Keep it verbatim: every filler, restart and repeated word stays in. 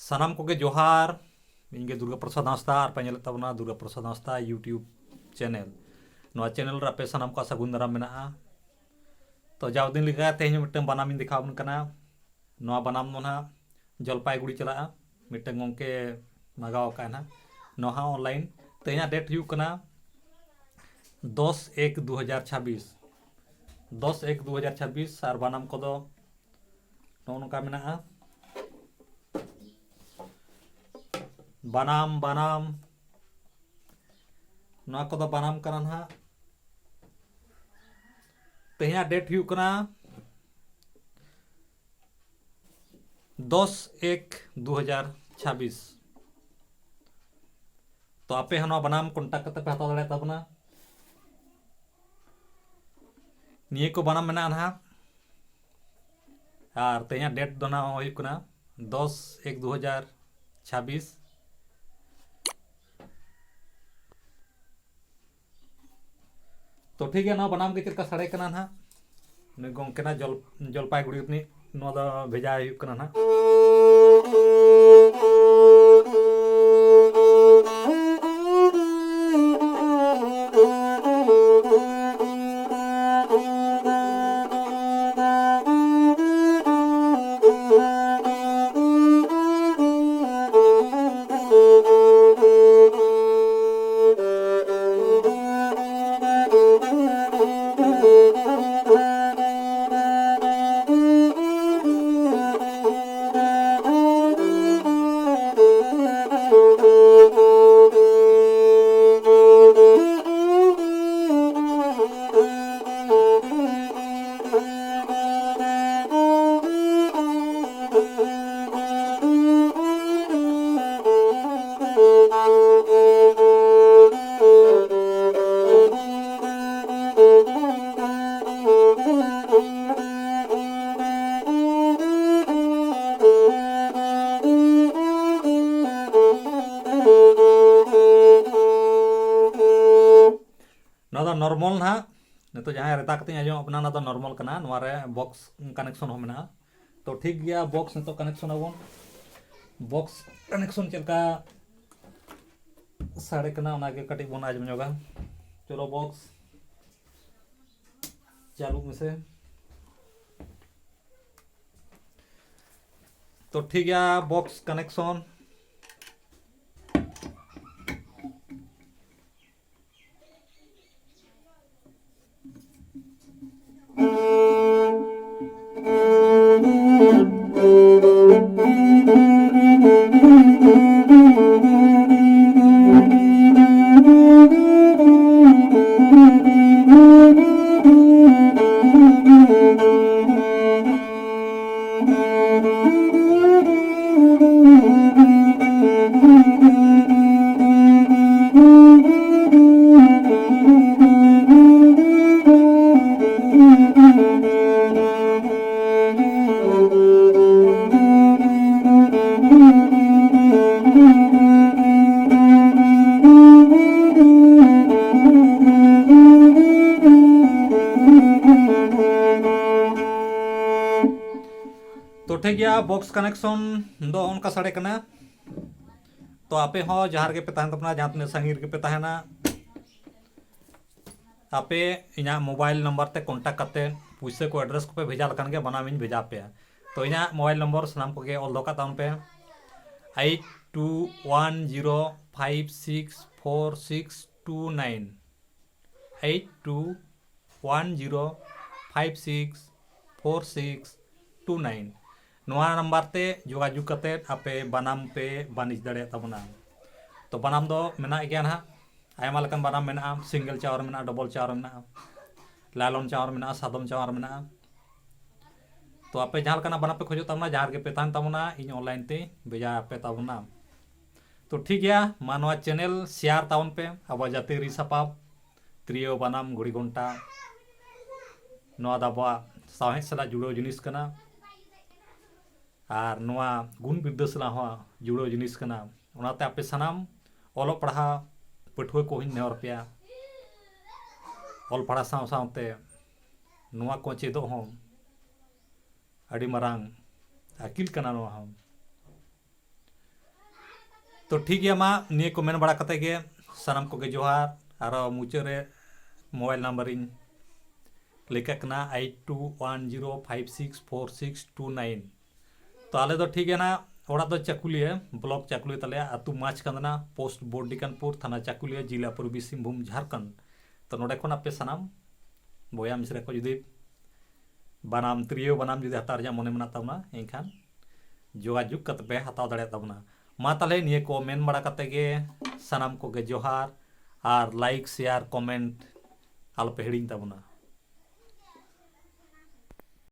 ᱥᱟᱱᱟᱢ ᱠᱚᱜᱮ ᱡᱚᱦᱟᱨ᱾ ᱤᱧ ᱜᱮ ᱫᱩᱨᱜᱟ ᱯᱨᱚᱥᱟᱫᱽ ᱦᱟᱸᱥᱫᱟ, ᱟᱨ ᱯᱮ ᱧᱮᱞᱮᱫ ᱛᱟᱵᱚᱱᱟ ᱫᱩᱨᱜᱟ ᱯᱨᱚᱥᱟᱫᱽ ᱦᱟᱸᱥᱫᱟ YouTube ᱪᱮᱱᱮᱞ᱾ ᱱᱚᱣᱟ ᱪᱮᱱᱮᱞ ᱨᱮ ᱟᱯᱮ ᱥᱟᱱᱟᱢ ᱠᱚᱣᱟᱜ ᱥᱟᱹᱜᱩᱱ ᱫᱟᱨᱟᱢ ᱢᱮᱱᱟᱜᱼᱟ᱾ ᱛᱚ, ᱡᱟᱣ ᱫᱤᱱ ᱞᱮᱠᱟ ᱛᱮᱦᱮᱧ ᱦᱚᱸ ᱢᱤᱫᱴᱟᱝ ᱵᱟᱱᱟᱢ ᱤᱧ ᱫᱮᱠᱷᱟᱣ ᱟᱵᱚᱱ ᱠᱟᱱᱟ᱾ ᱱᱚᱣᱟ ᱵᱟᱱᱟᱢ ᱫᱚ ᱱᱟᱦᱟᱜ ᱡᱚᱞᱯᱟᱭᱜᱩᱲᱤ ᱪᱟᱞᱟᱜᱼᱟ, ᱢᱤᱫᱴᱟᱝ ᱜᱚᱢᱠᱮ ᱞᱟᱜᱟᱣ ᱟᱠᱟᱫᱼᱟ ᱱᱟᱦᱟᱜ᱾ ᱱᱚᱣᱟ ᱦᱚᱸ ᱚᱱᱞᱟᱭᱤᱱ᱾ ᱛᱮᱦᱮᱧᱟᱜ ᱰᱮᱴ ᱦᱩᱭᱩᱜ ᱠᱟᱱᱟ ᱫᱚᱥ ᱮᱠ ᱫᱩ ᱦᱟᱡᱟᱨ ᱪᱷᱟᱵᱵᱤᱥ, ᱫᱚᱥ ᱮᱠ ᱫᱩ ᱦᱟᱡᱟᱨ ᱪᱷᱟᱵᱵᱤᱥ᱾ ᱟᱨ ᱵᱟᱱᱟᱢ ᱠᱚᱫᱚ ᱱᱚᱜᱼᱚ ᱱᱚᱝᱠᱟ ᱢᱮᱱᱟᱜᱼᱟ᱾ ᱵᱟᱱᱟᱢ, ᱵᱟᱱᱟᱢ, ᱱᱚᱣᱟ ᱠᱚᱫᱚ ᱵᱟᱱᱟᱢ ᱠᱟᱱᱟ ᱱᱟᱦᱟᱜ᱾ ᱛᱮᱦᱮᱧᱟᱜ ᱰᱮᱴ ᱦᱩᱭᱩᱜ ᱠᱟᱱᱟ ᱫᱚᱥ ᱮᱠ ᱫᱩ ᱦᱟᱡᱟᱨ ᱪᱷᱟᱵᱵᱤᱥ᱾ ᱛᱚ, ᱟᱯᱮ ᱦᱚᱸ ᱱᱚᱣᱟ ᱵᱟᱱᱟᱢ ᱠᱚᱱᱴᱟᱠᱴ ᱠᱟᱛᱮ ᱯᱮ ᱦᱟᱛᱟᱣ ᱫᱟᱲᱮᱭᱟᱜ ᱛᱟᱵᱚᱱᱟ᱾ ᱱᱤᱭᱟᱹ ᱠᱚ ᱵᱟᱱᱟᱢ ᱢᱮᱱᱟᱜᱼᱟ ᱱᱟᱦᱟᱜ᱾ ᱟᱨ ᱛᱮᱦᱮᱧᱟᱜ ᱰᱮᱴ ᱫᱚ ᱱᱟᱦᱟᱜ ᱦᱩᱭᱩᱜ ᱠᱟᱱᱟ ᱫᱚᱥ ᱮᱠ ᱫᱩ ᱦᱟᱡᱟᱨ ᱪᱷᱟᱵᱵᱤᱥ᱾ ᱛᱚ, ᱴᱷᱤᱠ ᱜᱮᱭᱟ, ᱱᱚᱣᱟ ᱵᱟᱱᱟᱢ ᱜᱮ ᱪᱮᱫ ᱞᱮᱠᱟ ᱥᱟᱰᱮ ᱠᱟᱱᱟ ᱱᱟᱦᱟᱜ, ᱩᱱᱤ ᱜᱚᱢᱠᱮ ᱱᱟᱜ ᱡᱚᱞ-, ᱡᱚᱞᱯᱟᱭᱜᱩᱲᱤ ᱨᱤᱱᱤᱡ ᱱᱚᱣᱟ ᱫᱚ ᱵᱷᱮᱡᱟ ᱦᱩᱭᱩᱜ ᱠᱟᱱᱟ ᱱᱟᱦᱟᱜ᱾ ᱱᱚᱣᱟ ᱫᱚ ᱱᱚᱨᱢᱟᱞ ᱱᱟᱦᱟᱜ, ᱱᱤᱛᱚᱜ ᱡᱟᱦᱟᱸ ᱨᱮᱛᱟ ᱠᱟᱛᱮᱧ ᱟᱸᱡᱚᱢᱟᱜ ᱵᱚᱱᱟ, ᱚᱱᱟ ᱫᱚ ᱱᱚᱨᱢᱟᱞ ᱠᱟᱱᱟ᱾ ᱱᱚᱣᱟ ᱨᱮ ᱵᱚᱠᱥ ᱠᱟᱱᱮᱠᱥᱚᱱ ᱦᱚᱸ ᱢᱮᱱᱟᱜᱼᱟ᱾ ᱛᱚ, ᱴᱷᱤᱠ ᱜᱮᱭᱟ, ᱵᱚᱠᱥ ᱱᱤᱛᱚᱜ ᱠᱟᱱᱮᱠᱥᱚᱱ ᱟᱵᱚᱱ᱾ ᱵᱚᱠᱥ ᱠᱟᱱᱮᱠᱥᱚᱱ ᱪᱮᱫ ᱞᱮᱠᱟ ᱥᱟᱰᱮ ᱠᱟᱱᱟ, ᱚᱱᱟᱜᱮ ᱠᱟᱹᱴᱤᱡ ᱵᱚᱱ ᱟᱸᱡᱚᱢ ᱧᱚᱜᱟ᱾ ᱪᱚᱞᱚ ᱵᱚᱠᱥ ᱪᱟᱹᱞᱩᱜ ᱢᱮᱥᱮ᱾ ᱛᱚ ᱴᱷᱤᱠ ᱜᱮᱭᱟ, ᱵᱚᱠᱥ ᱠᱟᱱᱮᱠᱥᱚᱱ᱾ ᱛᱚ ᱴᱷᱤᱠ ᱜᱮᱭᱟ, ᱵᱚᱠᱥ ᱠᱟᱱᱮᱠᱥᱚᱱ ᱫᱚ ᱚᱱᱠᱟ ᱥᱟᱰᱮ ᱠᱟᱱᱟ᱾ ᱛᱚ ᱟᱯᱮ ᱦᱚᱸ ᱡᱟᱦᱟᱸ ᱨᱮᱜᱮ ᱯᱮ ᱛᱟᱦᱮᱱ ᱛᱟᱵᱚᱱᱟ, ᱡᱟᱦᱟᱸ ᱛᱤᱱᱟᱹᱜ ᱥᱟᱺᱜᱤᱧ ᱨᱮᱜᱮ ᱯᱮ ᱛᱟᱦᱮᱱᱟ, ᱟᱯᱮ ᱤᱧᱟᱹᱜ ᱢᱳᱵᱟᱭᱤᱞ ᱱᱟᱢᱵᱟᱨ ᱛᱮ ᱠᱚᱱᱴᱟᱠᱴ ᱠᱟᱛᱮ ᱯᱩᱭᱥᱟᱹ ᱠᱚ, ᱮᱰᱨᱮᱥ ᱠᱚᱯᱮ ᱵᱷᱮᱡᱟ ᱞᱮᱠᱷᱟᱱ ᱜᱮ ᱵᱟᱱᱟᱢ ᱤᱧ ᱵᱷᱮᱡᱟ ᱯᱮᱭᱟ᱾ ᱛᱚ ᱤᱧᱟᱹᱜ ᱢᱳᱵᱟᱭᱤᱞ ᱱᱚᱢᱵᱚᱨ ᱥᱟᱱᱟᱢ ᱠᱚᱜᱮ ᱚᱞ ᱫᱚᱦᱚ ᱠᱟᱜ ᱛᱟᱵᱚᱱ ᱯᱮ, eight two one zero five six four six two nine, eight two one zero five six four six two nine᱾ ᱱᱚᱣᱟ ᱱᱟᱢᱵᱟᱨ ᱛᱮ ᱡᱳᱜᱟᱡᱳᱜᱽ ᱠᱟᱛᱮᱫ ᱟᱯᱮ ᱵᱟᱱᱟᱢ ᱯᱮ ᱵᱟᱹᱱᱤᱡᱽ ᱫᱟᱲᱮᱭᱟᱜ ᱛᱟᱵᱚᱱᱟ᱾ ᱛᱚ ᱵᱟᱱᱟᱢ ᱫᱚ ᱢᱮᱱᱟᱜ ᱜᱮᱭᱟ ᱱᱟᱦᱟᱜ, ᱟᱭᱢᱟ ᱞᱮᱠᱟᱱ ᱵᱟᱱᱟᱢ ᱢᱮᱱᱟᱜᱼᱟ, ᱥᱤᱝᱜᱮᱞ ᱪᱟᱣᱟᱨ ᱢᱮᱱᱟᱜᱼᱟ, ᱰᱚᱵᱚᱞ ᱪᱟᱣᱟᱨ ᱢᱮᱱᱟᱜᱼᱟ, ᱞᱟᱭᱞᱚᱱ ᱪᱟᱣᱟᱨ ᱢᱮᱱᱟᱜᱼᱟ, ᱥᱟᱫᱚᱢ ᱪᱟᱣᱟᱨ ᱢᱮᱱᱟᱜᱼᱟ᱾ ᱛᱚ ᱟᱯᱮ ᱡᱟᱦᱟᱸ ᱞᱮᱠᱟᱱᱟᱜ ᱵᱟᱱᱟᱢ ᱯᱮ ᱠᱷᱚᱡᱚᱜ ᱛᱟᱵᱚᱱᱟ, ᱡᱟᱦᱟᱸ ᱨᱮᱜᱮ ᱯᱮ ᱛᱟᱦᱮᱱ ᱛᱟᱵᱚᱱᱟ, ᱤᱧ ᱚᱱᱞᱟᱭᱤᱱ ᱛᱮ ᱵᱷᱮᱡᱟ ᱟᱯᱮ ᱛᱟᱵᱚᱱᱟ᱾ ᱛᱚ ᱴᱷᱤᱠ ᱜᱮᱭᱟ, ᱢᱟ ᱱᱚᱣᱟ ᱪᱮᱱᱮᱞ ᱥᱮᱭᱟᱨ ᱛᱟᱵᱚᱱ ᱯᱮ᱾ ᱟᱵᱚᱣᱟᱜ ᱡᱟᱹᱛᱤᱭᱟᱹᱨᱤ ᱥᱟᱯᱟᱵ, ᱛᱤᱨᱭᱳ, ᱵᱟᱱᱟᱢ, ᱜᱷᱩᱲᱤ, ᱜᱷᱚᱱᱴᱟ, ᱱᱚᱣᱟ ᱫᱚ ᱟᱵᱚᱣᱟᱜ ᱥᱟᱶᱦᱮᱫ ᱥᱟᱞᱟᱜ ᱡᱩᱲᱟᱹᱣ ᱡᱤᱱᱤᱥ ᱠᱟᱱᱟ᱾ ᱟᱨ ᱱᱚᱣᱟ ᱜᱩᱱ ᱵᱤᱨᱫᱟᱹ ᱥᱟᱞᱟᱜ ᱦᱚᱸ ᱡᱩᱲᱟᱹᱣ ᱡᱤᱱᱤᱥ ᱠᱟᱱᱟ᱾ ᱚᱱᱟᱛᱮ ᱟᱯᱮ ᱥᱟᱱᱟᱢ ᱚᱞᱚᱜ ᱯᱟᱲᱦᱟᱣ ᱯᱟᱹᱴᱷᱩᱣᱟᱹ ᱠᱚᱦᱚᱸᱧ ᱱᱮᱦᱚᱨ ᱯᱮᱭᱟ, ᱚᱞ ᱯᱟᱲᱦᱟᱣ ᱥᱟᱶ ᱥᱟᱶᱛᱮ ᱱᱚᱣᱟ ᱠᱚ ᱪᱮᱫᱚᱜ ᱦᱚᱸ ᱟᱹᱰᱤ ᱢᱟᱨᱟᱝ ᱟᱹᱠᱤᱞ ᱠᱟᱱᱟ ᱱᱚᱣᱟ ᱦᱚᱸ᱾ ᱛᱚ ᱴᱷᱤᱠ ᱜᱮᱭᱟ, ᱢᱟ ᱱᱤᱭᱟᱹ ᱠᱚ ᱢᱮᱱ ᱵᱟᱲᱟ ᱠᱟᱛᱮ ᱜᱮ ᱥᱟᱱᱟᱢ ᱠᱚᱜᱮ ᱡᱚᱦᱟᱨ᱾ ᱟᱨᱚ ᱢᱩᱪᱟᱹᱫ ᱨᱮ ᱢᱳᱵᱟᱭᱤᱞ ᱱᱟᱢᱵᱟᱨ ᱤᱧ ᱞᱟᱹᱭ ᱠᱟᱜ ᱠᱟᱱᱟ, eight two one zero five six four six two nine. ᱛᱚ ᱟᱞᱮ ᱫᱚ ᱴᱷᱤᱠ ᱜᱮᱭᱟ ᱱᱟ, ᱚᱲᱟᱜ ᱫᱚ ᱪᱟᱠᱩᱞᱤᱭᱟᱹ, ᱵᱞᱚᱠ ᱪᱟᱠᱩᱞᱤᱭᱟᱹ ᱛᱟᱞᱮᱭᱟ, ᱟᱹᱛᱩ ᱢᱟᱪᱷᱠᱟᱸᱫᱽᱱᱟ, ᱯᱳᱥᱴ ᱵᱳᱨᱰᱤᱠᱟᱱᱯᱩᱨ, ᱛᱷᱟᱱᱟ ᱪᱟᱠᱩᱞᱤᱭᱟᱹ, ᱡᱤᱞᱟ ᱯᱩᱨᱵᱤ ᱥᱤᱝᱵᱷᱩᱢ, ᱡᱷᱟᱲᱠᱷᱚᱸᱰ᱾ ᱛᱚ ᱱᱚᱰᱮ ᱠᱷᱚᱱ ᱟᱯᱮ ᱥᱟᱱᱟᱢ ᱵᱚᱭᱦᱟ ᱢᱤᱥᱨᱟ ᱠᱚ ᱡᱩᱫᱤ ᱵᱟᱱᱟᱢ, ᱛᱤᱨᱭᱳ ᱵᱟᱱᱟᱢ ᱡᱩᱫᱤ ᱦᱟᱛᱟᱣ ᱨᱮᱭᱟᱜ ᱢᱚᱱᱮ ᱢᱮᱱᱟᱜ ᱛᱟᱵᱚᱱᱟ, ᱮᱱᱠᱷᱟᱱ ᱡᱳᱜᱟᱡᱳᱜᱽ ᱠᱟᱛᱮ ᱯᱮ ᱦᱟᱛᱟᱣ ᱫᱟᱲᱮᱭᱟᱜ ᱛᱟᱵᱚᱱᱟ᱾ ᱢᱟ ᱛᱟᱦᱞᱮ ᱱᱤᱭᱟᱹ ᱠᱚ ᱢᱮᱱ ᱵᱟᱲᱟ ᱠᱟᱛᱮ ᱜᱮ ᱥᱟᱱᱟᱢ ᱠᱚᱜᱮ ᱡᱚᱦᱟᱨ, ᱟᱨ ᱞᱟᱭᱤᱠ, ᱥᱮᱭᱟᱨ, ᱠᱚᱢᱮᱱᱴ ᱟᱞᱚᱯᱮ ᱦᱤᱲᱤᱧ ᱛᱟᱵᱚᱱᱟ᱾